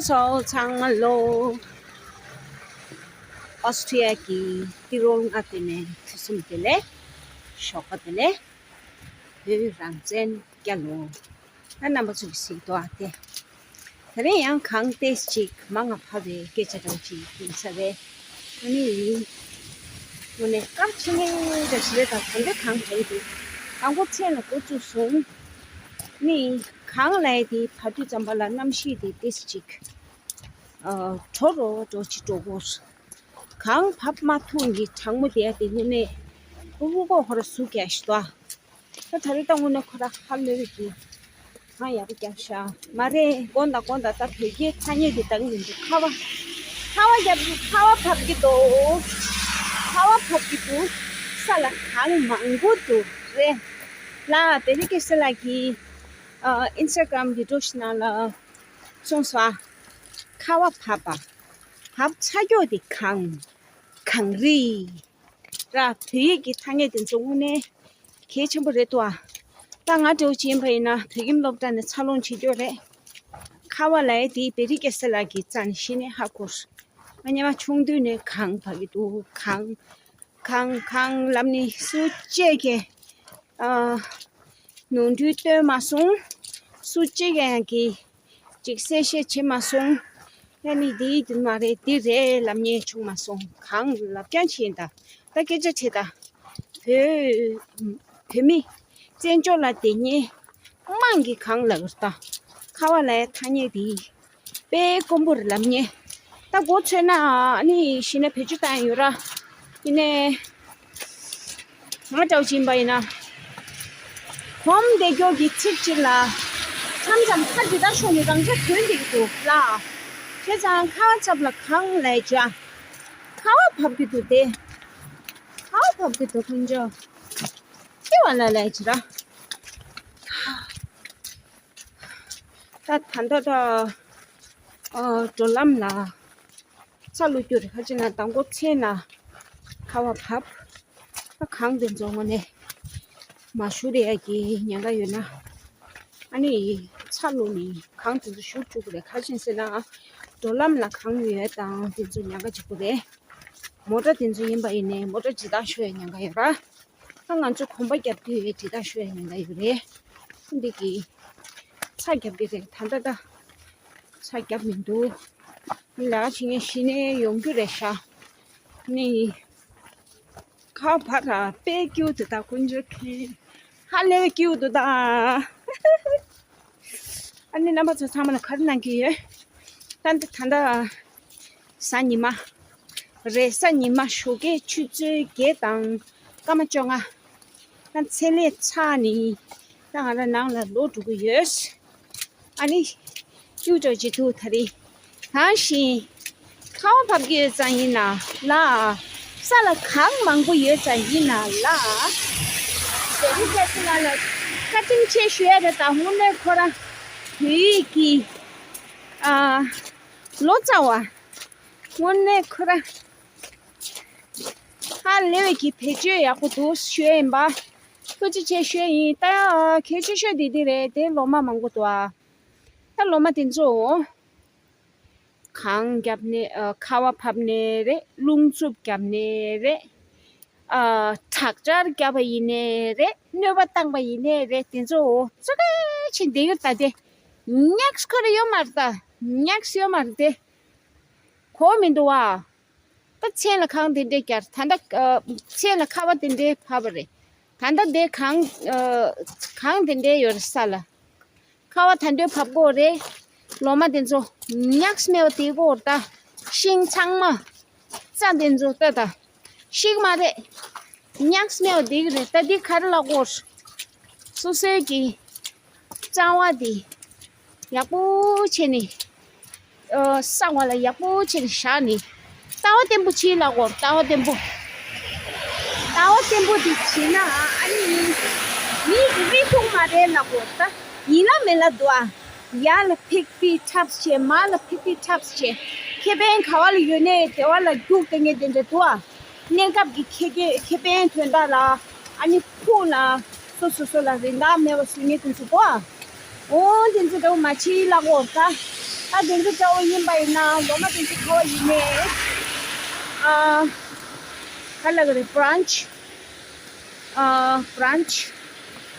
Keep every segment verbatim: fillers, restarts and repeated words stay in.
ཚོ་ཚང་མ་ལོ། ཨོ་སི་ཊི་ཡ་གི་ཏི་རོལ་ལྔ་དེ་ནས་ཐུགས་སུམ་དེ་ལས་ཞོགས་པ་དེ་ལས་བོད་རང་བཙན་སྐྱ་ལོ། ཨ་རྣམ་པ་ཚོ་གི་གཟིགས་དོ་ཨ་དེ། དེ་རིང་ཡང་གངས་ཏེས་ཅིག་མང་ང་ཕབ་པའི་སྐད་ཆ་འདྲ་ཅིག་ཡིན་ས་རེད། ཨ་ནི་ཡིན། དངོས་གནས་སྐར་ཆེན་འདྲ་ཞིག་རེད། ད་གང་འདྲ་གངས་བབས་འདུག་དང་པོ་མཚན་ལ་འགོ་བཙུགས་སོང་། ནི་གངས་ལ་དེ་བབས་དུས་ཙམ་པ་ལ་གནམ་གཤིས་དེ་ཏེས་ཅིག་ཨ། དྲོ་རུ་འགྲོ་ཅི་འགྲོ་གོ། གངས་བབས་མ་ཐུག་གི་གྲང་མོ་དེ་དེ་དངོས་གནས་དབུགས་ཁོ་ར་ཟུག་རྒྱག་ཞིག་ཏོ། ད་ད་རེས་ད་དངོས་གནས་ཁོ་ར་ཧ་ལས་རེད་ཀྱི། གངས་ཡག་པོ་རྒྱབ་ཤག་མ་རེད། དགོང་དག་དགོང་དག་ད་བོད་ཀྱི་ཐ་སྙད་དེ་དང་ཡིན་འདུག་ཁ་བ། ཁ་བ་རྒྱབ་ཀྱི། ཁ་བ་བབས་ཀྱི་འདུག་ཁ་བ་བབས་ཀྱི་འདུག་ས་ལ་གངས་མང་པོ་འདུག་རེད། ལ་བེ་རི་ཀེ་སི་ལགས་ཀྱིས་ཨ་ཨིན་སི་ཊ་གྷ་རམ་བི་ཌི་ཡོ་ཞིག་ནང་ལ་གསུངས་སོང་ཨ། ཁ་བ་བབས་པ། བབས་ཚར་ཀྱོག་དེ་གངས། གངས་རི། ར། བོད་ཡིག་གི་ཐ་སྙད་དེ་ཚོ་དངོས་གནས་གལ་ཆེན་པོ་རེད་དོ་ཨ། ད་ང་འདྲ་བོ་ཅིག་ཡིན་པ་ཡིན་ན་བོད་ཁྱིམ་སློབ་གྲྭ་ནས་འཚར་ལོངས་བྱེད་རྒྱུ་རེད། ཁ་བ་ལབ་ཡས་དེ་བེ་རི་ཀེ་སི་ལགས་ཀྱི་རྩ་ནས་གཞི་ནས་ཧ་གོ། ང་སྔོན་མ་ཆུང་དུས་ནས་གངས་བབས་ཀྱི་འདུག་གངས། གངས་གངས་ལབ་ནས་སུ་གཅིག་གིས་ཨ་ནོར་འཁྲུལ་སྟོན་མ་སོང་། སུ་གཅིག་གིས་ཡང་གི་ཅིག་གསལ་བཤད་བྱེད་མ་སོང་། ཡང་ནི་འདི་འདི་མ་རེད་འདི་རེད་ལབ་མཁན་བྱུང་མ་སོང་། གངས་ལབ་རྐྱང་བྱས་ད། ད་སྐད་ཆ་དྲིས་ད། བོད་བོད་མི་བཙན་བྱོལ་ལ་བསྡད་མཁན་དམངས་ཀྱི་གངས་ལབ་ཀྱི་རེད་ད། ཁ་བ་ལབ་ཡས་ཐ་སྙད་འདི་དཔེ་དཀོན་པོ་རེད་ལབ་མཁན། ད་མགོ་ཚོས་ན་ཨ་ནི་གཞི་ནས་བེད་སྤྱོད་བཏང་ཡོད་ར། ཡིན་ནའི། ང་འདྲ་བོ་ཅིག་ཡིན་པ་ཡིན་ན། གོམས་བསྡད་རྒྱུ་གི་ཚིག་ཅིག་ལ། མཚམས་མཚམས་ཁ་འདི་ལྟར་ཤོར་ནས་རང་ཆ་དོན་འགྲིག་འདུག་ལ། བྱས་ཙང་ཁ་བ་ཚབ་ལ་གངས་ལབ་བྱ། ཁ་བ་བབས་ཀྱི་འདུག་སྟེ། ཁ་བ་བབས་ཀྱི་འདུག་ཁོང་ཚོ། ལྟེ་བ་ལ་ལབ་བྱ་ར། ད་ད་ལྟ་ད། ཨ། འགྲོ་ལམ་ལ། ཚ་ལུ་རྒྱུ་རེད། ཁ་ཅིག་ན་དང་པོ་མཚན་ན་ཁ་བ་བབས། ཨ་གངས་དེ་ཚོ་དངོས་གནས་མ་ཞུ་རེ་ཡ་གི་ཉེན་ཁ་ཡོད་ན། ཨ་ནི་ཚ་ལུ་ནི་གངས་དེ་ཚོ་ཞུ་བཅུག་གི་རེད། ཁ་ཅིག་ཟེར་ན་འགྲོ་ལམ་ལ་གངས་ཡོད་དང་དེ་ཚོ་ཉེན་ཁ་ཆེ་པོ་རེད། མོ་ཊ་དེ་ཚོ་ཡིན་པ་ཡིན་ནའི་མོ་ཊ་ཇི་ལྟར་ཤོར་ཡ་ཉེན་ཁ་ཡོད་ར། ད་ང་ཚོ་གོམ་པ་རྒྱབ་དུས་ཇི་ལྟར་ཤོར་ཡ་ཉེན་ཁ་ཡོད་རེད། འདི་གི་ཚ་རྒྱབ་ཀྱི་རེད། ད་ལྟ་ད་ཚ་རྒྱབ་མི་འདུག་ལས་ཀ་བྱེད་མཁན་གཞི་ནས་ཡོང་རྒྱུ་རེད་ཤག་ནི། ཁ་བ་ར་དཔེ་སྐྱིད་འདུག་ད་དཀོན་མཆོག་མཁྱེན། ཧ་ལས་སྐྱིད་འདུག་ད། ཨ་ནི་རྣམ་པ་ཚོ་ཚང་མ་ལ་ག་རེ་གནང་གི་ཡོད། ད་ད་ད་ད། གཟའ་ཉི་མ། རེས་གཟའ་ཉི་མ་ཞོགས་ཀས་ཆུ་ཚོད་བརྒྱད་དང་སྐར་མ་བཅོ་ལྔ། ད་ཚེ་ལས་ཚ་ནི། ད་ང་རང་ནང་ལ་ལོག་འགྲོ་གི་ཡོད། ཨ་ནི། ཡུ་ཅོ་ཅི་ཐུག་ད་རེས། ད་ཤི། ཁ་བ་བབས་ཀྱི་ཡོད་ཙང་ཡིན་ན་ལ། ས་ལ་གངས་མང་པོ་ཡོད་ཙང་ཡིན་ན་ལ། ཟེར་རི་རྒྱ་ཚ་ལ་ལ་བཀའ་དྲིན་ཆེ་ཞུ་ཡ་རེད། ད་དངོས་གནས་ཁོ་རང་བོད་ཡིག་གི་ཨ། ལོ་ཙཱ་བ། དངོས་གནས་ཁོ་རང་ཧ་ལས་པའི་གི་བེད་སྤྱོད་ཡག་པོ་འདུག་ཞུ་ཡ་ཡིན་པ། ཐུགས་རྗེ་ཆེ་ཞུ་ཡ་ཡིན། ད་གལ་ཆེ་ཤོས་དེ་འདི་རེད། དེ་ལོ་མ་མང་པོ་འདུག་ཨ། ད་ལོ་མ་དེ་ཚོ་གངས་བརྒྱབ་ནས་ཨ། ཁ་བ་བབས་ནས་རེད། རླུང་འཚུབ་བརྒྱབ་ནས་རེད། ཨ། དྲག་ཆར་བརྒྱབ་པ་ཡིན་ནའི་རེད། གནོད་པ་བཏང་པ་ཡིན་ནའི་རེད། དེ་ཚོ་ཙི་གེ་ཕྱིན་བསྡད་ཡོད་ད། དེ་ཉག་ཁོ་ར་ཡོད་མ་རེད་ད། ཉག་ཡོད་མ་རེད་དེ། གོ་མི་འདུག་ཨ། ད་མཚན་ལ་གངས་དེ་འདྲས་རྒྱབ། ད་ལྟ་ཨ། མཚན་ལ་ཁ་བ་དེ་འདྲས་བབས་པ་རེད། ད་ལྟ་དེ་གངས་ཨ། གངས་དེ་འདྲས་ཡོད་རེད་ས་ལ། ཁ་བ་ད་འདྲས་བབས་ཀྱི་ཡོད་རེད། ལོ་མ་དེ་ཚོ་ཉག་སྨེ་བ་དེ་གོ་ད། ཤིང་ཚང་མ། རྩྭ་དེ་ཚོ་ལྟ་ད། ཤིང་མ་རེད། ཉག་སྨེ་བ་དེ་གི་རེད། ད་འདི་ག་རེ་ལབ་དགོས། སོ་སོའི་གི་རྩ་བ་དེ་ཡག་པོ་བྱས་ནས་ཨ། ས་འོག་ལ་ཡག་པོ་བྱས་ནས་བཞག་ནས་ལྟ་བ་བརྟན་པོ་བྱེད་ལབ་དགོས། ལྟ་བ་བརྟན་པོ། ལྟ་བ་བརྟན་པོ་དེ་བྱེད་ན་ཨ་ནི་མི་རེ་ཐུག་མ་རེད་ལབ་དགོས། ད་ཡིན་ལ་མེད་ལ་འདུག་ཨ། ཡར་ལ་ཕིག་ཕིག་འཁྲབ་བྱས། མར་ལ་ཕིག་ཕིག་འཁྲབ་བྱས། ཁེ་ཕན་ག་བ་ལ་ཡོད་ནའི་དེ་བ་ལ་རྒྱུག་བསྡད་མཁན་དེ་འདྲ་འདུག་ཨ། གནས་སྐབས་ཀྱི་ཁེ་ཁེ་ཁེ་ཕན་དོན་དག་ལ། ཨ་ནི་ཕུགས་ལ། སོ་སོ་སོ་ལ་རིན་ཐང་མེད་པ་བཟོ་མཁན་དེ་ཚོ་འདུག་ཨ། འོ་དེ་ཚོ་འདྲ་བོ་མ་བྱེད་ལབ་དགོས་ད། ད་དེ་ཚོ་འདྲ་བོ་ཡིན་པ་ཡིན་ན་ལོ་མ་དེ་ཚོ་ག་བ་ཡིན་ནའི། ཨ། ག་ལབ་དགོས་རེད། བྷ་རན་ཆི། ཨ། བྷ་རན་ཆི།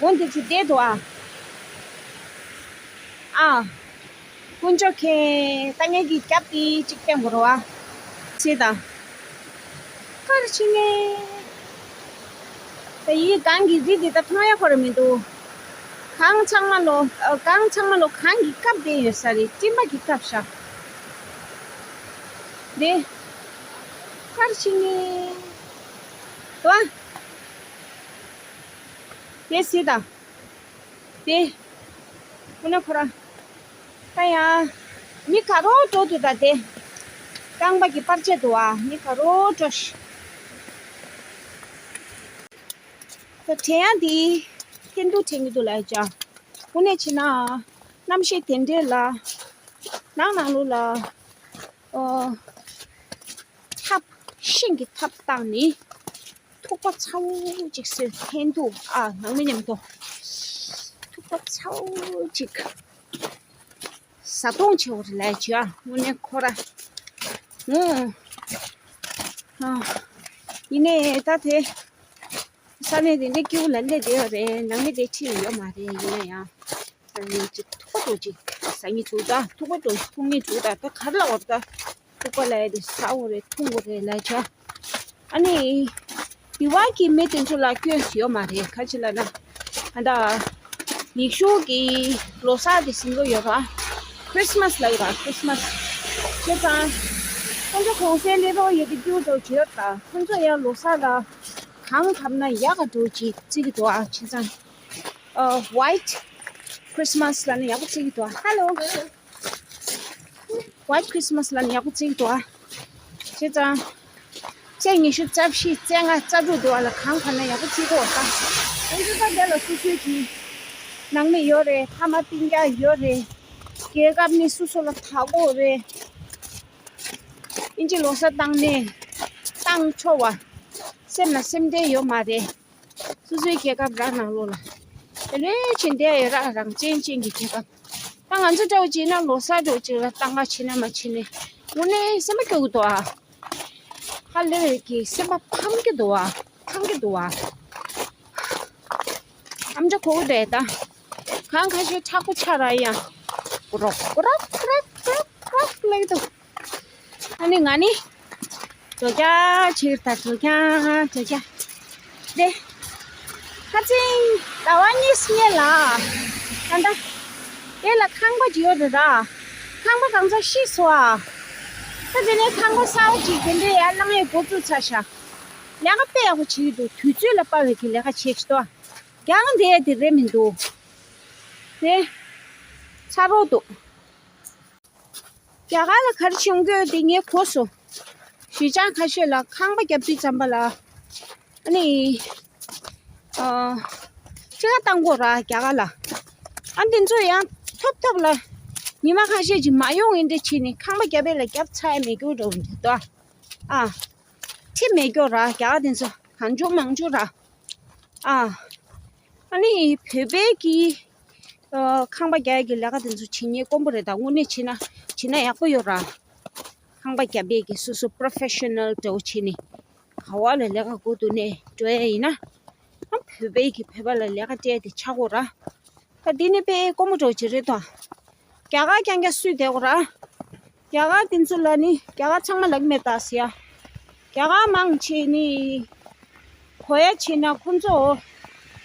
འོ་འདི་ཚོ་བསྡད་འདུག་ཨ། ཨ། དཀོན་མཆོག་མཁྱེན། ད་ངེད་ཀྱི་རྒྱབ་དེ་གཅིག་བསྟན་དགོས་རེད་བ། ཟེར་དང་། ཁར་ཕྱིན་ནས། ད་ཡིའི་གངས་ཀྱི་རི་འདི་ད་མཐོང་ཡ་ཁོ་ར་མི་འདུག་གངས་ཚང་མ་ལོ། ཨ། གངས་ཚང་མ་ལོ་གངས་ཀྱིས་བཀབ་བསྡད་ཡོད་ས་རེད། སྤྲིན་པ་གིས་བཀབ་བཞག་དེ། ཁར་ཕྱིན་ནས། དོ། དེ་སྲིད་དང་། དེ། ཁོ་ན་ཁོ་ར། ད་ཡང་། མི་ག་རོ་འགྲོ་འདུག་ད་དེ། རྐང་པ་གི་པར་ཆས་འདུག་ཨ། མི་ག་རོ་འགྲོ་ཤི། ད་དྲན་ཡ་འདི། ཐེན་ཐུ་དྲན་གྱི་འདུག་ལ་ཡ་ཅག་དངོས་གནས་བྱས་ན། གནམ་གཤིས་དེ་འདྲས་ལ། ནང་ནང་ལོགས་ལ། ཨོ། ཐབ། ཤིང་གི་ཐབ་བཏང་ནི། ཐུག་པ་ཚ་བོ་ཅིག་བཟོས། ཐེན་ཐུ། ཨ། ནང་མི་མཉམ་དུ། ཐུག་པ་ཚ་བོ་ཅིག་བཟའ་བཏུང་ཆེ་བོ་རེད་ལས་བྱོས་ཨ། དངོས་གནས་ཁོ་ར། ཨོ། ཨ། ཡིན་ནའི་ད་དེ། ས་གནས་དེ་འདྲའི་སྐྱིད་པོ་ལ་སླེབས་བསྡད་ཡོད་རེད། ནང་མི་དེ་ཁྲིད་ཡོད་མ་རེད། ཡིན་ན་ཡང་། ཨ་ནི་ཅིག་ཐུག་པ་འདྲ་ཅིག་ཟ་སྙིང་འདུག་ད་ཐུག་པ་འདྲ་འཐུང་སྙིང་འདུག་ད་ད་ག་རེ་ལབ་དགོས་རེད་ད། ཐུག་པ་ལབ་ཡ་དེ་ཟ་དགོས་རེད། འཐུང་དགོས་རེད་ལབ་བྱས། ཨ་ནི། འདི་བ་གི་མི་དེ་ཚོ་ལ་སྐྱོན་ཡོད་མ་རེད། ག་ཅི་ལབ་ན། ད་ལྟ་ཡེ་ཤུ་གི་ལོ་གསར་དེ་ཟིན་གྱི་ཡོད་ར། ཁྲིས་མས་ལབ་ཡོད་ར། ཁྲིས་མས། བྱས་ཙང་། ཁོང་ཚོ་གུང་སེང་སླེབས་རོགས་ཡོད་དེ་སྐྱིད་པོ་འདྲ་བྱེད་ཡོད་ད། ཁོང་ཚོ་ཡང་ལོ་གསར་ལ་གངས་བབས་ན་ཡག་ག་འདྲ་ཅིག་བརྩི་གི་འདུག་ཨ། བྱས་ཙང་། ཨ། White Christmas ལབ་ན་ཡག་པོ་བརྩི་གི་འདུག་ཨ། Hello White Christmas ལབ་ན་ཡག་པོ་བརྩི་གི་འདུག་ཨ། བྱས་ཙང་། ཚེས་ཉི་ཤུ་རྩ་བཞི་རྩ་ལྔ་རྩ་དྲུག་འདུག་ཨ་ལ་གངས་བབས་ན་ཡག་པོ་བརྩི་གི་འདུག་ཨ། ཁོང་ཚོ་ད་དེ་ལ་སོ་སོའི་གི་ནང་མི་ཡོད་རེད། ཕ་མ་སྤུན་ཀྱག་ཡོད་རེད། རྒྱལ་ཁབ་ནི་སོ་སོ་ལ་བདག་པོ་རེད། ཨིན་ཇི་ལོ་གསར་བཏང་ནས་བཏང་ཆོག་པ། སེམས་ལ་སེམས་ཁྲལ་ཡོད་མ་རེད། སོ་སོའི་རྒྱལ་ཁབ་རང་ནང་ལོགས་ལ། དེ་ལས་ཕྱིན་བསྡད་ཡོད་ར། རང་བཙན་ཅན་གྱི་རྒྱལ་ཁབ། ད་ང་ཚོ་འདྲ་བོ་བྱས་ན་ལོ་གསར་འདྲ་བོ་ཅིག་ལ་བཏང་ག་ཕྱིན་ན་མ་ཕྱིན་ནས་དངོས་གནས་སེམས་པ་སྐྱོ་གི་འདུག་ཨ། ཧ་ལས་པའི་གི་སེམས་པ་ཕམ་གྱི་འདུག་ཨ། ཕམ་གྱི་འདུག་ཨ། ཨམ་ཅོག་གོ་གི་རེད་ད། གང་ཁ་ཤས་མཁྲེགས་པོ་ཆགས་ར་ཡང་། ཀྲོག་ཀྲོག་ཀྲོག་ཀྲོག་ཀྲོག་ལབ་ཀྱི་འདུག་ཨ་ནི་ང་ནི། འགྲོ་རྒྱག་བྱེད་ཀྱི་ད། འགྲོ་རྒྱག་འགྲོ་རྒྱག་དེ། ཁ་ཚིང་ཟླ་བ་གཉིས་སྔོན་ལ། ད་ལྟ། དེ་ལ་ཁང་པ་ཅིག་ཡོད་རེད་ར། ཁང་པ་གང་ཚང་ཤི་སོང་ཨ། ད་དེ་ནས་ཁང་པ་གསར་པ་ཅིག་དེ་འདྲའི་ཡར་བསླང་ཡས་འགོ་བཙུགས་ཚར་ཤག་ལས་ཀ་དཔེ་ཡག་པོ་བྱེད་ཀྱི་འདུག་དུས་ཚོད་ལ་དཔག་པའི་གི་ལས་ཀ་བྱེད་ཀྱི་འདུག་རྒྱང་དེ་དེ་རེད་མི་འདུག་དེ། ཚ་རོགས་འདུག་རྒྱ་གར་ལ་ག་རེ་བྱུང་དགོས་དེ་ངས་གོ་སོང་། གཞིས་ཆགས་ཁ་ཤས་ལ་ཁང་པ་བརྒྱབ་དུས་ཙམ་པ་ལ། ཨ་ནི། ཨ། ཅི་ག་བཏང་དགོས་ར་རྒྱ་གར་ལ། ཨ་འདི་ཚོ་ཡང་ཐོབ་ཐོབ་ལ། ཉི་མ་ཁ་ཤས་ཅིག་མ་ཡོང་ཡིན་འདྲ་བྱས་ནས་ཁང་པ་བརྒྱབ་པའི་ལ་བརྒྱབ་ཚར་ཡ་མེད་རྒྱུ་འདྲ་བོ་འདྲ་འདུག་ཨ། ཁྲི་མེད་རྒྱུ་ར་རྒྱ་གར་འདི་ཚོ་གང་བྱུང་མང་བྱུང་ར། ཨ། ཨ་ནི་བོད་པའི་གི། ཨ། ཁང་པ་རྒྱག་ཡ་གི་ལས་ཀ་དེ་ཚོ་བྱེད་མཁན་དཀོན་པོ་རེད་ད། དངོས་གནས་བྱེད་ན་བྱེད་ན་ཡག་པོ་ཡོད་ར། ཁང་པ་རྒྱབ་ཡས་ཀྱི་སོ་སོ་པོ་རོ་ཕེ་ཤ་ནལ་འདྲ་བོ་བྱས་ནས་ག་བ་ལ་ལས་ཀ་དགོས་འདུག་ནས་འགྲོ་ཡ་ཡིན་ན། ཨ། བོད་པའི་གི་བོད་པ་ལ་ལས་ཀ་སྤྲད་དེ་ཆགས་དགོས་ར། ད་འདི་ནི་དཔེ་དཀོན་པོ་འདྲ་བོ་ཅིག་རེད་དོ། རྒྱ་གར་རྐྱང་རྐྱང་སུས་བསྡད་དགོས་ར། རྒྱ་གར་དེ་ཚོ་ལ་ནི་རྒྱ་གར་ཚང་མ་ལབ་མེད་ད་ཟེར་ཡ། རྒྱ་གར་མང་ཆེ་ནི། གོ་ཡ་བྱས་ན་ཁོ་ཚོ།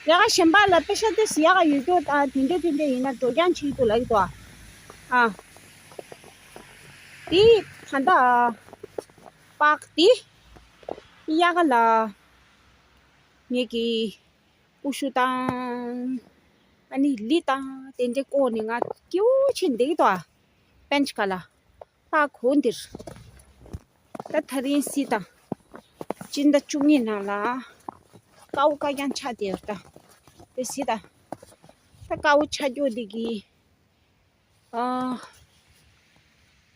ལས་ཀ་གཞན་པ་ལ་པེ་ཤ་ཏི་སི་ཡག་ག་ཡོད་རྒྱུ་ད་དེ་འདྲ་དེ་འདྲ་ཡིན་ན་འགྲོ་རྐྱང་བྱེད་ཀྱི་འདུག་ལབ་ཀྱི་འདུག་ཨ། ཨ། དེ་ད་ལྟ། པག་དེ། གཡག་ལ། ངེད་ཀྱི་ཀུ་ཤུ་དང་། ཨ་ནི་ལི་དང་དེ་འདྲའི་བསྐོར་ནས་ང་སྐྱིད་པོ་བྱས་བསྡད་ཀྱི་འདུག་ཨ། པེན་ཅི་ཀ་ལ། པག་གོང་འདིར། ད་ད་རིང་གཟིགས་དང་། སྤྱི་ཟླ་བཅུ་གཉིས་ནང་ལ། དཀར་པོ་དཀར་རྐྱང་ཆགས་བསྡད་ཡོད་ད། དེ་གཟིགས་དང་། ད་དཀར་པོ་ཆགས་རྒྱུ་འདི་གི། ཨ།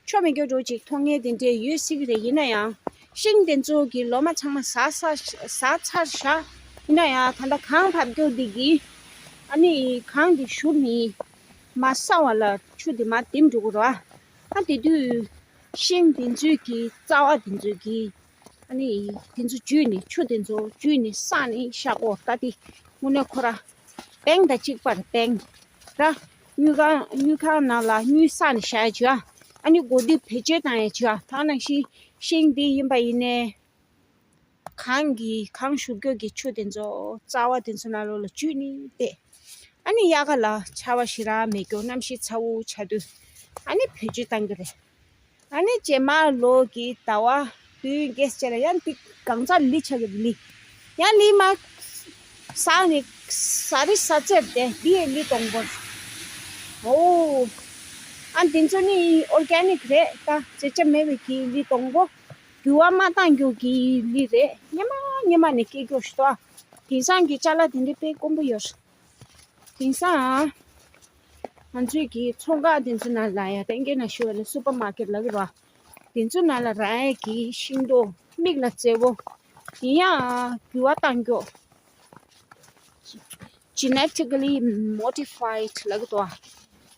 ཆོ་མེད་རྒྱུ་འདྲ་ཅིག་མཐོང་མཁན་དེ་འདྲས་ཡོད་སྲིད་ཀྱི་རེད། ཡིན་ན་ཡང་། ཤིང་དེ་ཚོ་གི་ལོ་མ་ཚང་མ་ཟ་ས་ཟ་ཚར་བཞག་ཡིན་ན་ཡང་ད་ལྟ་གངས་བབས་རྒྱུ་འདི་གི། ཨ་ནི་གངས་འདི་བཞུར་ནས་མ་ཟ་བ་ལ་ཆུ་འདི་མར་ལྡེམ་འགྲོ་གི་རེད་བ། ཨ་དེ་དུས་ཤིང་དེ་ཚོའི་གི་རྩ་བ་དེ་ཚོའི་གི་ཨ་ནི་དེ་ཚོ་འཇུས་ནས་ཆུ་དེ་ཚོ་འཇུས་ནས་བསགས་ནས་བཞག་གོ། ད་དེ་དངོས་གནས་ཁོ་ར་བེང་དང་གཅིག་པར་བེང་ར། དངུལ་ཁང་དངུལ་ཁང་ནང་ལ་དངུལ་བསགས་ནས་བཞག་ཡ་བྱོས་ཨ། ཨ་ནི་གོ་དུས་བེད་སྤྱོད་བཏང་ཡ་བྱོས་ཨ། ད་ནང་བཞིན་ཤིང་དེ་ཡིན་པ་ཡིན་ནའི། གངས་ཀྱི་གངས་ཞུགས་རྒྱུ་གི་ཆུ་དེ་ཚོ་རྩ་བ་དེ་ཚོ་ནང་ལོགས་ལ་འཇུས་ནས་བསྡད། ཨ་ནི་དབྱར་ཁ་ལ་ཆར་པ་ཞེ་དྲག་མེད་རྒྱུ་གནམ་གཤིས་ཚ་བོ་ཆགས་དུས་ཨ་ནི་བེད་སྤྱོད་བཏང་གི་རེད། ཨ་ནི་རྗེས་མ་ལོ་གི་ཟླ་བ་བདུན་བརྒྱད་ཙམ་ལ་ཡང་ཏིག་གངས་ཚ་ལི་ཆགས་ཀྱི་ལི། ཡང་ལི་མ་ཟག་ནས་ཟ་རི་ཟ་ཚེར་ཏེ་འདི་ཡི་ལི་སྡོང་པོ། ཨོ། ཨ་འདི་ཚོ་ནི་ཨོར་གེ་ནིག་རེད། ད་བརྗེ་ཆ་མེད་པའི་གི་ལི་སྡོང་པོ། རྒྱུ་བ་མ་བཏང་རྒྱུ་གི་ལི་རེད། སྔོན་མ་སྔོན་མ་ནས་སྐྱེ་རྒྱུ་ཞིག་འདུག་དེང་སང་གི་ཅ་ལག་དེ་འདྲ་དཔེ་དཀོན་པོ་ཡོད། དེང་སང་ང་ཚོའི་གི་ཚོང་ཁང་དེ་ཚོ་ནང་ལ་ཡ་གཏན་འཁེལ་ན་ཞུ་བ་ལ་སུ་པར་མར་ཀེཊ་ལབ་ཀྱི་རེད་བ། དེ་ཚོ་ནང་ལ་རག་ཡ་གི་ཤིང་ཏོག་མིག་ལ་མཛེས་པོ། ཡིན་ཡང་རྒྱུ་བ་བཏང་རྒྱུ། Genetically modified ལབ་ཀྱི་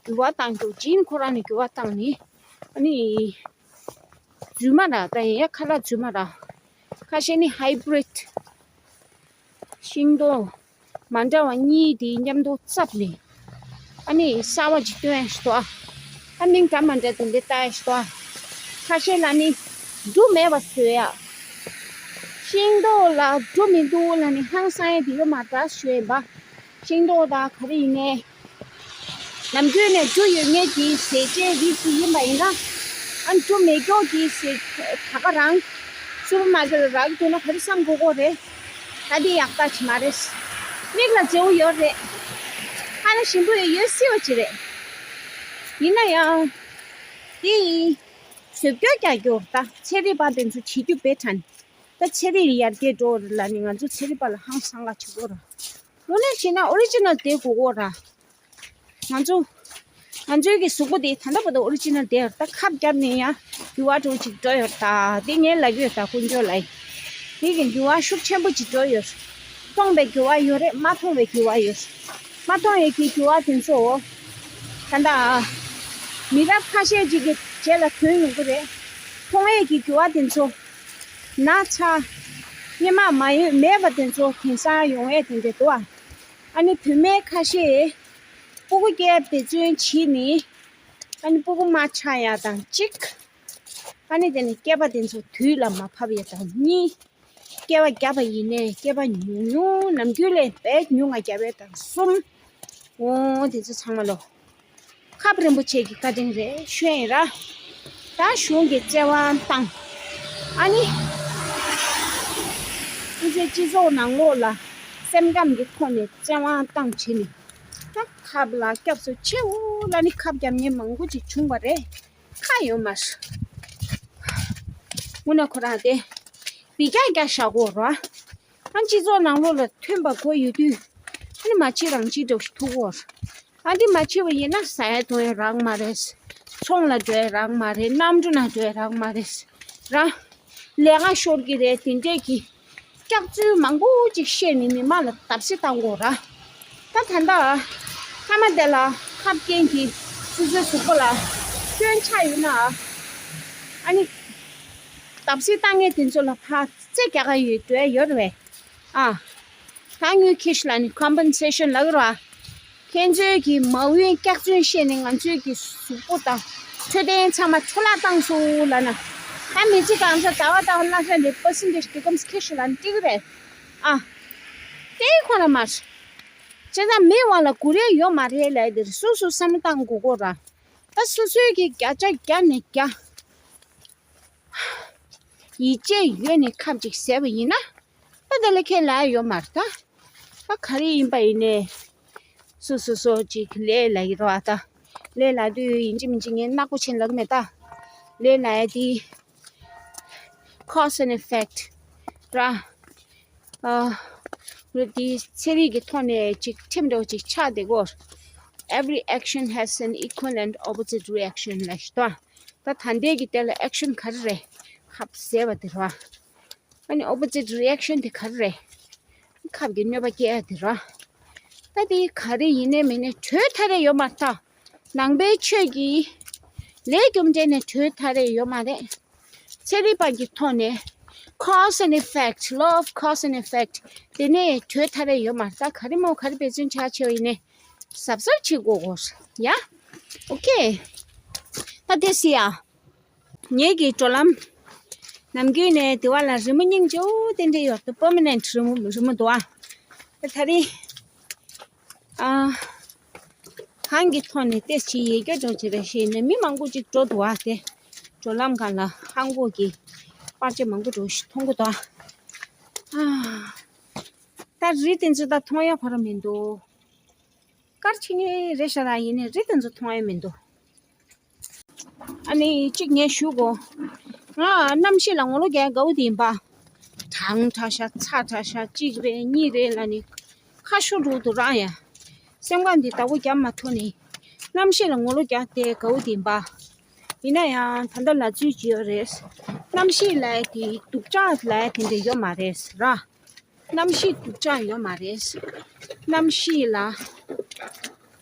འདུག་བ། རྒྱུ་བ་བཏང་རྒྱུ་ཇིན་ཁོ་རང་ནས་རྒྱུ་བ་བཏང་ནི། ཨ་ནི། རྫུན་མ་ར་ད་ཡིན་ཡ་ཁ་ལག་རྫུན་མ་ར། ཁ་ཤས་ནི་hybrid ཤིང་ཏོག་མ་འདྲ་བ་གཉིས་དེ་མཉམ་དུ་བཙབ་ནས་ཨ་ནི་གསར་བ་ཅིག་སྟོན་ཡ་ཞིག་འདུག་ཨ། ཨ་མིང་འདྲ་མ་འདྲ་དེ་འདྲ་བཏགས་ཡ་ཞིག་འདུག་ཨ། ཁ་ཤས་ལ་ནི་འབྲུ་མེད་པ་བཟོས་ཡ། ཤིང་ཏོག་ལ་འབྲུ་མི་འདུག་ལ་ནི་ཧང་སང་ཡ་དེ་ཡོད་མ་རེད་ཞུ་ཡིན་པ། ཤིང་ཏོག་དང་ག་རེ་ཡིན་ནའི། ནམ་རྒྱུན་ནས་འབྲུ་ཡོད་མཁན་གྱི་ཟས་བཅད་རིགས་ཤིག་ཡིན་པ་ཡིན་ན། ཨ་འབྲུ་མེད་མཁན་གྱི་ཟས་ད་ག་རང་སུ་པར་མར་ཀེཊ་ལ་རག་གི་འདུག་ན་ག་རེ་བསམ་དགོས་ཀྱི་རེད། ད་འདི་ཡག་རྟགས་ཅིག་མ་རེད། མིག་ལ་མཛེས་པོ་ཡོད་རེད། ཁ་ལ་ཞིམ་པོ་ཡོད་ཡོད་སྲིད་པ་ཅིག་རེད། ཡིན་ན་ཡང་། འདི་ཡིན། བཟོ་བཀོད་རྒྱག་རྒྱུ་ད་ཚན་རིག་པ་དེ་ཚོ་བྱེད་རྒྱུ་དཔེ་དྲན། ད་ཚན་རིག་ཡར་རྒྱས་འགྲོ་རེད་ལ་ནི་ང་ཚོ་ཚན་རིག་པ་ལ་ཧང་སང་ག་བྱེད་དགོས་རེད། དངོས་གནས་བྱས་ན་ཨོ་རི་ཇི་ནལ་དེ་དགོས་ཀྱི་རེད། ང་ཚོ། ང་ཚོའི་གི་གཟུགས་པོ་དེ་ད་ལྟ་བར་དུ་ཨོ་རི་ཇི་ནལ་དེ་ད་ཁབ་བརྒྱབ་ནས་ཡང་འགྱུར་བ་འགྲོ་ཅིག་འགྲོ་ཡོད་ད། དེ་ངས་ལབ་ཡོད་ད་དཀོན་མཆོག་ལ། དེ་གི་འགྱུར་བ་ཤུགས་ཆེན་པོ་ཅིག་འགྲོ་ཡོད། མཐོང་བའི་འགྱུར་བ་ཡོད་རེད། མ་མཐོང་བའི་འགྱུར་བ་ཡོད། མ་མཐོང་བའི་གི་འགྱུར་བ་དེ་ཚོ། ད་ལྟ། མི་རབས་ཁ་ཤས་ཅིག་གི་རྗེས་ལ་ཐོན་ཡོང་གི་རེད། མཐོང་བའི་གི་འགྱུར་བ་དེ་ཚོ། ན་ཚ། སྔོན་མ་མ་ཡོད་མེད་པ་དེ་ཚོ་དེང་སང་ཡོང་ཡས་དེ་འདྲ་འདུག་ཨ། ཨ་ནི་བུད་མེད་ཁ་ཤས་སྤུ་གུ་སྐྱེ་བའི་ཚུན་བྱིས་ནི། ཨ་ནི་སྤུ་གུ་མ་ཆགས་ཡ་དང་གཅིག་ཨ་ནི་དེ་ནི་སྐྱེས་པ་དེ་ཚོ་དུས་ལ་མ་བབས་ཡ་དང་གཉིས། སྐྱེས་པ་བརྒྱབ་པ་ཡིན་ནའི་སྐྱེས་པ་ཉུང་ཉུང་ནམ་རྒྱུན་ལས་དཔེ་ཉུང་ང་བརྒྱབ་ཡ་དང་གསུམ། འོ་དེ་ཚོ་ཚང་མ་ལོ། ཁབ་རིན་པོ་ཆེ་གི་བཀའ་དྲིན་རེད་ཤོད་ཡིན་ར། ད་གཞུང་གི་བཙན་དབང་བཏང་། ཨ་ནི། ང་ཚོའི་སྤྱི་ཚོགས་ནང་ལོགས་ལ་སེམས་ཁམས་ཀྱི་ཐོག་ནས་བཙན་དབང་བཏང་བྱས་ནས། ད་ཁབ་ལ་སྐྱབས་སུ་མཆིའོ་ལ་ནི་ཁབ་རྒྱབ་མཁན་མང་པོ་ཅིག་བྱུང་བ་རེད། ཁ་ཡོད་མ་རེད། དངོས་གནས་ཁོ་རང་དེ། བི་རྒྱ་རྒྱ་བཞག་གོ་ར། ཨ་སྤྱི་ཚོགས་ནང་ལོགས་ལ་ཐོན་པ་གོ་ཡོད་དུས། ཨ་ནི་མ་ཕྱི་རང་ཕྱི་འགྲོ་ཐུག་གོ། ཨ་འདི་མ་ཕྱི་བ་ཡིན་ན་ཟ་ཡ་འཐུང་ཡ་རག་མ་རེད། ཚོང་ལ་འགྲོ་ཡ་རག་མ་རེད། གནམ་གྲུ་ནང་འགྲོ་ཡ་རག་མ་རེད། ར། ལས་ཀ་ཤོར་གི་རེད་དེ་འདྲས་ཀྱི། སྐྱག་རྫུན་མང་པོ་ཅིག་བཤད་ནས་མི་མང་ལ་བརྡབ་གསིག་བཏང་དགོས་ར། ད་ད་ལྟ། མཐའ་མ་དེ་ལ་ཁབ་རྐྱེན་གྱིས་སོ་སོའི་གཟུགས་པོ་ལ་སྐྱོན་ཆགས་ཡོད་ན། ཨ་ནི། བརྡབ་གསིག་བཏང་མཁན་དེ་ཚོ་ལ་ཕར་རྩེ་རྒྱག་ག་ཡོད་འགྲོ་ཡ་ཡོད་རེད་པས། ཨ། ད་དངུལ་ཁེ་ཤི་ལ་ནི་ཀོམ་པན་སེ་ཤན་ལབ་ཀྱི་རེད་པ། ཁྱེད་ཚོའི་གི་མ་འོངས་སྐྱག་རྫུན་བཤད་ནས་ང་ཚོའི་གི་གཟུགས་པོ་དང་འཕྲོད་བསྟེན་ཚང་མ་འཕྲོ་བརླག་བཏང་སོང་ལབ་ན། ད་མི་ཚེ་གང་ས་ཟླ་བ་ཟླ་བ་གནམ་ས་ནས་པར་སེན་ཊེ་ཇི་གི་ཀོམ་ཁེ་ཤི་ལ་ནི་སྤྲད་ཀྱི་རེད། ཨ། དེ་ཁོ་ན་མ་རེད། བྱས་ཙང་མི་དབང་ལ་གུ་རེ་ཡོད་མ་རེད་ལབ་ཡ་དེ་རེད། སོ་སོ་བསམ་བློ་བཏང་དགོས་ཀྱི་རེད་པ། ད་སོ་སོའི་གི་བརྒྱ་ཆ་བརྒྱ་ནས་བརྒྱ། ཡིད་ཆེས་ཡོད་ནས་ཁབ་ཅིག་བཟས་པ་ཡིན་ན། ད་དེ་ལ་ཁས་ལེན་ཡོད་མ་རེད་ད། ད་ག་རེ་ཡིན་པ་ཡིན་ནའི། སོ་སོ་སོ་ཅིག་ལས་ལ་ཡི་རོ་ཨ་ད། ལས་ལ་དུས་ཡིན་གཅིག་མིན་གཅིག་ངས་ནག་པོ་ཆེན་ལབ་མེད་ད། ལས་ལ་ཡ་དེ། cause and effect ར། ཨ། འོ་དེ་ཚན་རིག་གི་ཐོག་ནས་ཅིག་ཁྲིམས་འདྲ་བོ་ཅིག་ཆགས་བསྡད་ཀྱི་ཡོད། Every action has an equal and opposite reaction ལབ་ཤག་ད། ད་ད་ལྟའི་གི་དེ་ལ་ཨེག་ཤན་ག་རེ་རེད། ཁབ་བཟས་པ་དེ་རེད་པ། ཨ་ནི་ཨོ་པོ་ཛིཊ་རི་ཨེག་ཤན་དེ་ག་རེ་རེད། ཁབ་ཀྱི་གནོད་པ་སྐྱེལ་ཡ་དེ་རེད་པ། ད་དེ་ག་རེ་ཡིན་ནའི་མིན་ནའི་གྲོས་ཐ་རེ་ཡོད་མ་རེད་ད། ནང་པའི་ཆོས་ཀྱི་ ལས་རྒྱུ་འབྲས་ནས་གྲོལ་ཐར་རེ་ཡོད་མ་རེད། ཚན་རིག་པ་གི་ཐོག་ནས་cause and effect, law of cause and effect དེ་ནས་གྲོལ་ཐར་རེ་ཡོད་མ་རེད། ད་ག་རེ་མོ་ག་རེ་འབད་བརྩོན་བྱ་བྱེད་པ་ཡིན་ནའི་གཟབ་གཟབ་བྱེད་དགོས་གོ། ཡ། ཨོ་ཁེ། ད་དེ་སི་ཡ། ངེད་ཀྱི་འགྲོ་ལམ། ནམ་རྒྱུན་ནས་དེ་བ་ལ་རི་མོ་སྙིང་རྗེ་པོ་དེ་འདྲ་ཡོད་དུ་permanent རི་མོ་རི་མོ་འདུག་ཨ། ད་དེ་རིང་། ཨ། གང་གི་ཐོག་ནས་ཏེས་ཅི་ཡེ་སྐྱོ་འགྲོ་ཅི་རེད་ཞེས་ནས་མི་མང་པོ་ཅིག་འགྲོ་འདུག་ཨ། དེ་འགྲོ་ལམ་སྒང་ལ་ཧང་གོ་གི་པར་ཆས་མང་པོ་འགྲོ་ཞིག་མཐོང་གི་འདུག་ཨ། ད་རི་དེ་ཚོ་ད་མཐོང་ཡ་ཁོ་ར་མི་འདུག་དཀར་ཆེ་ངེ་རེད་ཤག་ལ་ཡིན་ནའི་རི་དེ་ཚོ་མཐོང་ཡ་མི་འདུག་ཨ་ནི་གཅིག་ངས་ཞུ་གོ། ང་གནམ་གཤིས་ལ་ངོ་ལོག་རྒྱག་དགའ་བོ་དེ་ཡིན་པ། གྲང་དྲགས་ཤག་ཚ་དྲགས་ཤག་གཅིག་རེད་གཉིས་རེད་ལ་ནི། ཁ་ཤོ་འགྲོ་འདུག་རང་ཡ། སེམས་ཁམས་འདི་བདག་པོ་རྒྱབ་མ་ཐུབ་ནི། གནམ་གཤིས་ལ་ངོ་ལོག་རྒྱག་དེ་དགའ་བོ་དེ་ཡིན་པ། ཡིན་ན་ཡང་ད་ལྟ་ལ་རྩོད་ཀྱི་ཡོད་རེད། གནམ་གཤིས་ལ་དེ་སྡུག་ཅག་ལ་དེ་འདྲ་ཡོད་མ་རེད་ར། གནམ་གཤིས་སྡུག་ཅག་ཡོད་མ་རེད། གནམ་གཤིས་ལ་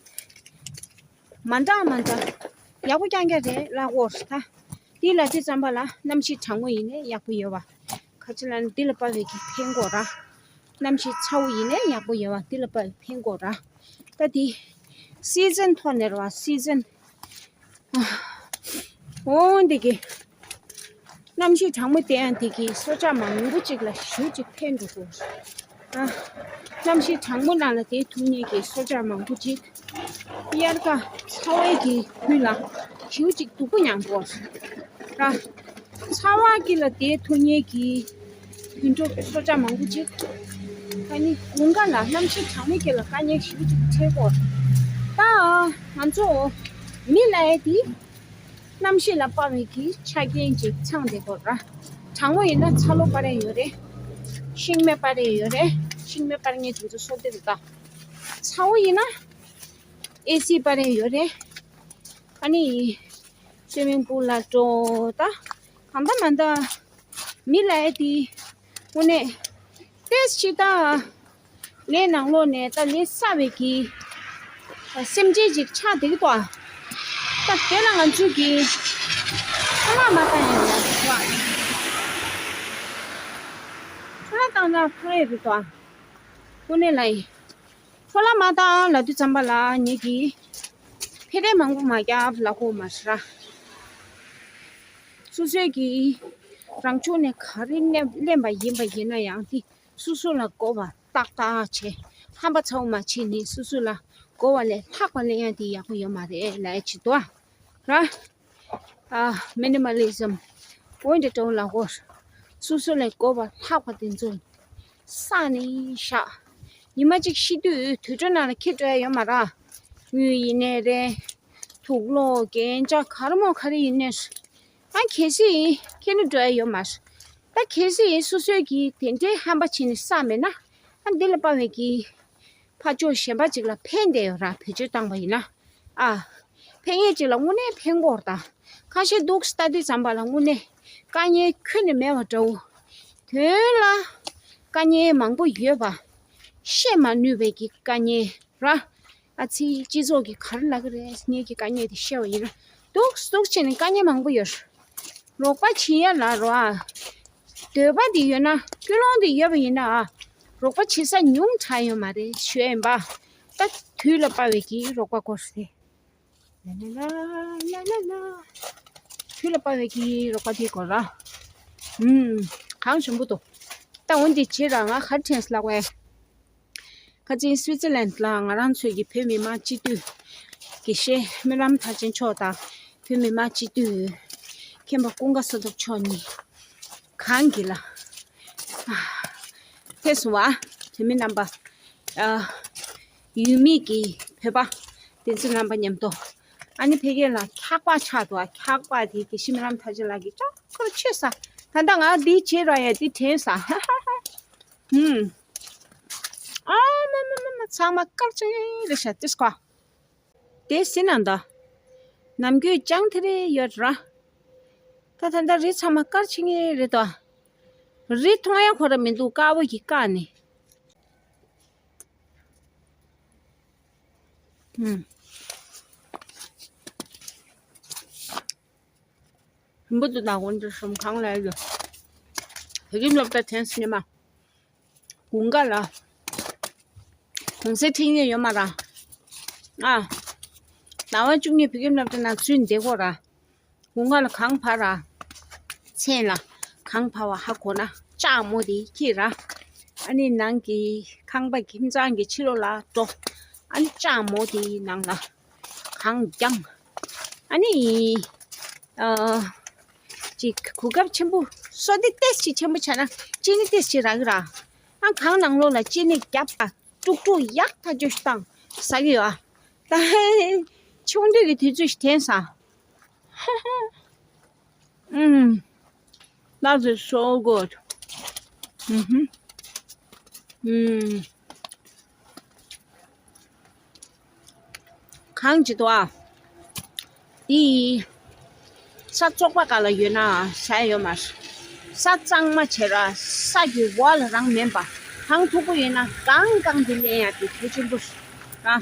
མ་འདྲ་མ་འདྲ་ཡག་པོ་རྐྱང་རྐྱང་རེད་ལ་གོ་ད། འདི་ལ་དེ་ཙམ་པ་ལ་གནམ་གཤིས་གྲང་མོ་ཡིན་ནའི་ཡག་པོ་ཡོད་པ། ཁ་ཅིག་ལ་ནི་འདི་ལ་དཔག་པའི་གི་ཕན་གོ་ར། གནམ་གཤིས་ཚ་བོ་ཡིན་ནའི་ཡག་པོ་ཡོད་པ་འདི་ལ་དཔག་པའི་ཕན་གོ་ར། ད་དེ་སི་ཛན་ཐོག་ནས་ར་བ་སི་ཛན། འོ་འདི་གི། གནམ་གཤིས་གྲང་མོ་དེ་ཡང་འདི་གི་སྲོག་ཆགས་མང་པོ་ཅིག་ལ་ཞེ་ཅིག་ཕན་འགྲོ་གོ། ཨ། གནམ་གཤིས་གྲང་མོ་ནང་ལ་བསྡད་ཐུབ་མཁན་གྱི་སྲོག་ཆགས་མང་པོ་ཅིག་དབྱར་ཁ་ཚ་བའི་གི་དུས་ལ་ཞེ་ཅིག་སྡུག་པོ་མྱངས་གོ། ཨ། ཚ་བ་གི་ལ་བསྡད་ཐུབ་མཁན་གྱི་དུད་འགྲོ་སྲོག་ཆགས་མང་པོ་ཅིག་ཨ་ནི་དགུན་ཁ་ལ་གནམ་གཤིས་གྲང་མོ་གི་ལ་དཀའ་ངལ་ཞེ་ཅིག་འཕྲད་གོ། ད་ང་ཚོ་མི་ལ་ཡ་དེ། གནམ་གཤིས་ལ་དཔག་པའི་གི་ཆ་རྐྱེན་ཅིག་ཚང་བསྡད་དགོས་ར། གྲང་མོ་ཡིན་ན་ཚ་གློ་སྤར་ཡ་ཡོད་རེད། ཤིང་མེ་སྤར་ཡ་ཡོད་རེད། ཤིང་མེ་སྤར་མཁན་དེ་ཚོ་སོ་དེ་རེད་ད། ཚ་བོ་ཡིན་ན་ཨེ་སི་སྤར་ཡ་ཡོད་རེད། ཨ་ནི་སུའི་མིང་པུལ་ལ་འགྲོ་ད། གང་ལྟར་མ་ལྟར་མི་ལ་ཡ་དེ་དངོས་གནས་ཏེས་ཅི་ད། ངའི་ནང་ལོགས་ནས་ད་ངའི་ས་བའི་གི་སེམས་ཅན་ཅིག་ཆགས་བསྡད་ཀྱི་འདུག་ཨ། ད་དེ་ལ་ང་ཚོས་གི་འཕྲོ་བརླག་མ་བཏང་ཡ་ཡ་འདུག་ཨ། འཕྲོ་བརླག་བཏང་ན་འཕྲོ་ཡ་རེད་འདུག་ཨ། དངོས་གནས་ལ་ཡིན། འཕྲོ་བརླག་མ་བཏང་ལབ་དུས་ཙམ་པ་ལ་ངེད་ཀྱིས་ཕེ་རེ་མང་པོ་མ་བརྒྱབ་ལབ་དགོས་མ་རེད་ར། སོ་སོའི་གི་རང་ཕྱོགས་ནས་ག་རེ་ལེན་ལེན་པ་ཡིན་པ་ཡིན་ན་ཡང་དེ་སོ་སོ་ལ་དགོས་པ་ཏག་ཏག་བྱས། ཧམ་པ་ཚ་བོ་མ་བྱས་ནས་སོ་སོ་ལ་དགོས་པ་ལས་ལྷག་པ་ལེན་ཡ་དེ་ཡག་པོ་ཡོད་མ་རེད་ལབ་ཡ་ཅིག་འདུག་ཨ། ར། ཨ། མི་ནི་མལ་ལི་ཛམ། འོན་ཏེ་གྲོང་ལ་ཧོར། སོ་སོ་ལས་དགོས་པ་ལྷག་པ་དེ་ཚོ་བསགས་ནས་བཞག་ཉི་མ་གཅིག་ཤི་དུས་དུད་འགྲོ་ནང་ལ་འཁྱེར་འགྲོ་ཡ་ཡོད་མ་རེད། དངུལ་ཡིན་ནའི་རེད། དུག་ལོག་རྒྱན་ཆ་ག་རེ་མོ་ག་རེ་ཡིན་ནའི་རེད། ཨ་གལ་སྲིད་ཡིན་འཁྱེར་ནས་འགྲོ་ཡ་ཡོད་མ་རེད། ད་གལ་སྲིད་ཡིན་སོ་སོའི་གིས་དེ་འདྲའི་ཧམ་པ་བྱས་ནས་བསགས་མེད་ན། ཨ་འདི་ལ་དཔག་པའི་གི་ཕར་ཕྱོགས་གཞན་པ་ཅིག་ལ་ཕན་བདེ་ཡོད་ར། བེད་སྤྱོད་བཏང་པ་ཡིན་ན། ཨ། ཕན་ཡས་ཅིག་ལ་དངོས་གནས་ཕན་གོ་ར། ད་ཁ་ཤས་འདུག་ལྟ་དུས་ཙམ་པ་ལ་དངོས་གནས་དཀའ་ངལ་ཁྱོན་ནས་མེད་པ་འདྲ་བོ། དོན་ལ་དཀའ་ངལ་མང་པོ་ཡོད་པ། བཤད་མ་ནུས་པའི་གི་དཀའ་ངལ་ར། ཨ་ཙི་སྤྱི་ཚོགས་ཀྱི་ག་རེ་ལབ་ཀྱི་རེད། ངེད་ཀྱི་དཀའ་ངལ་དེ་བཤད་པ་ཡིན་ན། འདུག་འདུག་བྱས་ནས་དཀའ་ངལ་མང་པོ་ཡོད། རོགས་པ་བྱེད་ཡ་ལ་རོ་ཨ། འདོད་པ་དེ་ཡོད་ན། ཀུན་སློང་དེ་ཡོད་པ་ཡིན་ན་ཨ། རོགས་པ་བྱེད་ས་ཉུང་དྲགས་ཡོད་མ་རེད་ཞུ་ཡ་ཡིན་པ། ད་དུས་ལ་དཔག་པའི་གི་རོགས་པ་སྐོར་ཟེར། ལ་ལ་ལ་ལ་ལ་ལ། དུས་ལ་དཔག་པའི་གི་རོགས་པ་དེ་སྐོར་ར། ཨུམ། གང་ཞིམ་པོ་འདུག་ད་འོན་ཏེ་བྱེད་ར་ང་ག་རེ་དྲན་སོང་ལབ་པས། ཁ་ཅིག་སུའི་ཙི་ལན་ལ་ང་རང་ཚོའི་གི་བོད་མི་མང་སྤྱི་འཐུས་དགེ་བཤེས་སྨོན་ལམ་མཐར་ཕྱིན་མཆོག་དང་བོད་མི་མང་སྤྱི་འཐུས་མཁན་པོ་ཀུན་དགའ་བསོད་སྟོབས་མཆོག་གཉིས་གང་གི་ལ་ཕེབས་སོང་བ། བོད་མི་རྣམ་པ། ཨ། ཡུལ་མི་གི་བོད་པ་དེ་ཚོ་རྣམ་པ་མཉམ་དུ། ཨ་ནི་ཕ་གི་ལ་འཁྱག་པ་ཆགས་འདུག་འཁྱག་པ་དེ་དགེ་བཤེས་སྨོན་ལམ་མཐར་ཕྱིན་ལགས་ཀྱིས་ཅོག་ཁོ་མཆོད་ས། ད་ལྟ་ང་འདི་བྱེད་ར་ཡ་འདི་དྲན་ས། ཧ་ཧ་ཧ། ཧུམ། ཨ་མ་མ་མ་མ། ཚང་མ་དཀར་ཆེ་རེད་ཤག་ཏིས་ཀ་དེ་སི་ན་ད། ནམ་རྒྱུན་ཅང་ཐེ་རེ་ཡོད་ར། ད་ད་ལྟ་རི་ཚང་མ་དཀར་ཆེ་ངེ་རེད་དོ། རི་མཐོང་ཡ་ཁོ་ར་མི་འདུག་དཀར་པོ་གི་དཀར་ནི། ཧུམ། མི་འདུག་ན་འོན་ཏེ་སོམ་གང་ལ་ཡོད། བོད་ཁྱིམ་སློབ་གྲྭ་དེང་སང་ཉི་མ་དགུན་ཁ་ལ་གུང་སེང་འཁྲིད་མཁན་ཡོད་མ་ར། ཨ། ཟླ་བ་བཅུ་གཉིས་བོད་ཁྱིམ་སློབ་གྲྭ་ནང་ཚུད་བསྡད་དགོས་ར། དགུན་ཁ་ལ་གངས་བབས་ར། མཚན་ལ་གངས་བབས་པ་ཧ་གོ་ན་ལྕགས་མོ་དེ་འཁྱེར་ར། ཨ་ནི་ནང་གི་ཁང་པ་ཁྱིམ་ཚང་གི་ཕྱི་ལོགས་ལ་འགྲོ། ཨ་ནི་ལྕགས་མོ་དེའི་ནང་ལ་གངས་བརྒྱངས། ཨ་ནི། ཨ། ཅིག་གོ་སྐབས་ཆེན་པོ། བསོད་བདེ་ཏོག་ཙམ་ཆེན་པོ་བྱས་ན་ཅི་ནི་ཏོག་ཙམ་རག་གི་ར། ཨ། གངས་ནང་ལོགས་ལ་ཅི་ནི་བརྒྱབ་པ་དཀྲུག་དཀྲུག་ཡག་ཐག་ཆོད་བཏང་ཟ་གི་ཡོད། ད་ཆུང་དུས་ཀྱི་དུས་ཚོད་ཞིག་དྲན་སོང་། ཨུམ། That is so good. ཨུམ། ཨུམ། གངས་ཅིག་འདུག་ཨ། འདི་ས་བཙོག་པ་སྒང་ལ་ཡོད་ན་ཟ་ཡ་ཡོད་མ་རེད། ས་གཙང་མ་བྱས་ར། ས་ཀྱི་འོག་ལ་རང་མེད་པ། གངས་མཐུག་པོ་ཡོད་ན་གངས་གངས་དེ་ལེན་ཡ་དེ་གལ་ཆེན་པོ་རེད་ཨ།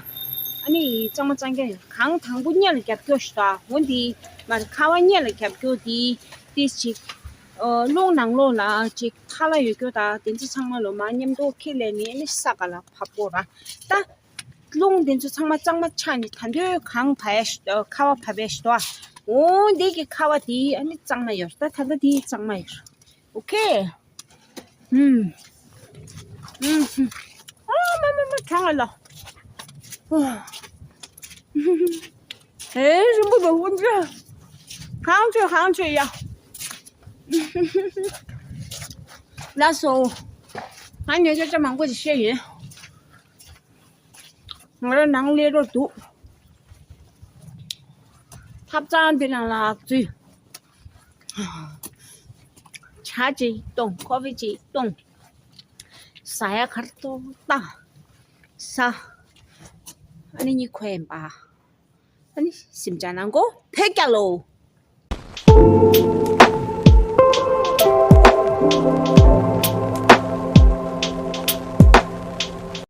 ཨ་ནི་གཙང་མ་གཙང་རྐྱང་ཡོད། གངས་དང་པོ་སྔོན་ལ་རྒྱབ་སྐྱོར་ཞིག་དང་འོ་འདི་མར་ཁ་བ་སྔོན་ལ་རྒྱབ་སྐྱོར་དེ་ཏིས་ཅིག་ཨོ། རླུང་ནང་ལོགས་ལ་ཅིག་ཐལ་ཡོད་རྒྱུ་དང་དེ་ཚོ་ཚང་མ་ལོ་མ་མཉམ་དུ་འཁྱེར་ལས་ནི་ཨ་ནི་ས་སྒང་ལ་བབས་དགོས་ར། ད་རླུང་དེ་ཚོ་ཚང་མ་གཙང་མ་ཆགས་ནི་ད་འདོད་གངས་བབས་ཡ་ཞིག་ཁ་བ་བབས་ཡ་ཞིག་འདུག་ཨ། འོ་འདི་གི་ཁ་བ་དེ་ཨ་ནི་གཙང་མ་ཡོད་ར། ད་ད་ལྟ་དེ་གཙང་མ་ཡོད་ར། ཨོ་ཁེ། ཨུམ། ཨུམ། ཨ་མ་མ་མ་གྲང་ང་ལ། ཨོ། ཨེ་རིན་པོ་འདུག་ཧུན་ཅི། གང་བྱོས་གང་བྱོས་ཡ། ལགས་སོ། ང་ཉོ་ཆ་ཆ་མང་པོ་ཞིག་བཤད་ཡིན། ང་རང་ནང་སླེབས་རོགས་འདུག་ཐབ་ཚང་འདི་ནང་ལ་འཛུལ། ཇ་ཅིག་བཏུང་། ཀོ་ཕི་ཅིག་བཏུང་། ཟ་ཡ་ག་རེ་ཐོབ་ད་ཟ། ཨ་ནི་གཉིད་ཁུག་ཡིན་པ། ཨ་ནི་གཟིམ་འཇག་གནང་གོ། བོད་རྒྱལ་ལོ།